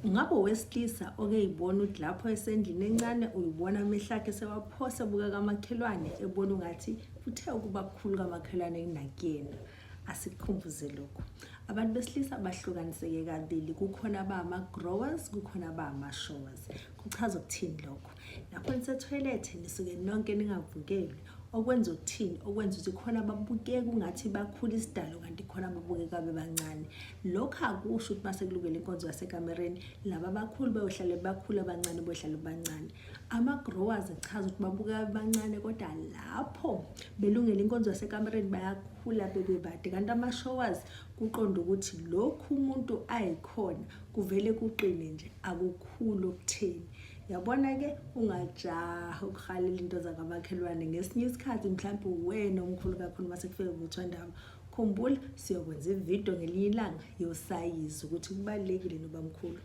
Ungabe owesilisa oke yibona ukuthi lapho esendlini encane uyibona amehlo akhe sewaphosa ebuka kamakhelwane ebona ungathi uthe ukuba kukhulu kamakhelwane kunakuyena. Asikukhumbuze lokhu. Abantu besilisa bahlukaniseke kabili, kukhona abama-growers, kukhona abama-showers. Kuchaza ukuthini lokho? Lapho nisethoyilethe nisuke nonke ningavukeli okwenza ukuthini okwenza ukuthi khona babukeka ungathi bakhula isidalo kanti khona babukeka bebancane lokho akusho ukuthi mase kulungele inkonzo yasekamereni laba abakhulu bayohlale bakhula abancane bohlale bancane ama-growers echaza ukuthi babukeka bebancane kodwa lapho belungele inkonzo yasekamereni bayakhula bebebade kanti ama-showers kuqonda ukuthi lokhu umuntu ayikhona kuvele kuqine nje akukhulu okutheni Yabona-ke ungajahi ukuhalela into zakamakhelwane ngesinye isikhathi mhlawumbe uwena omkhulu kakhulu uma sekufike kuvuthwandaba. Khumbula siyokwenza ividiyo ngelinye ilanga yosayizi ukuthi kubalulekile noba mkhulu.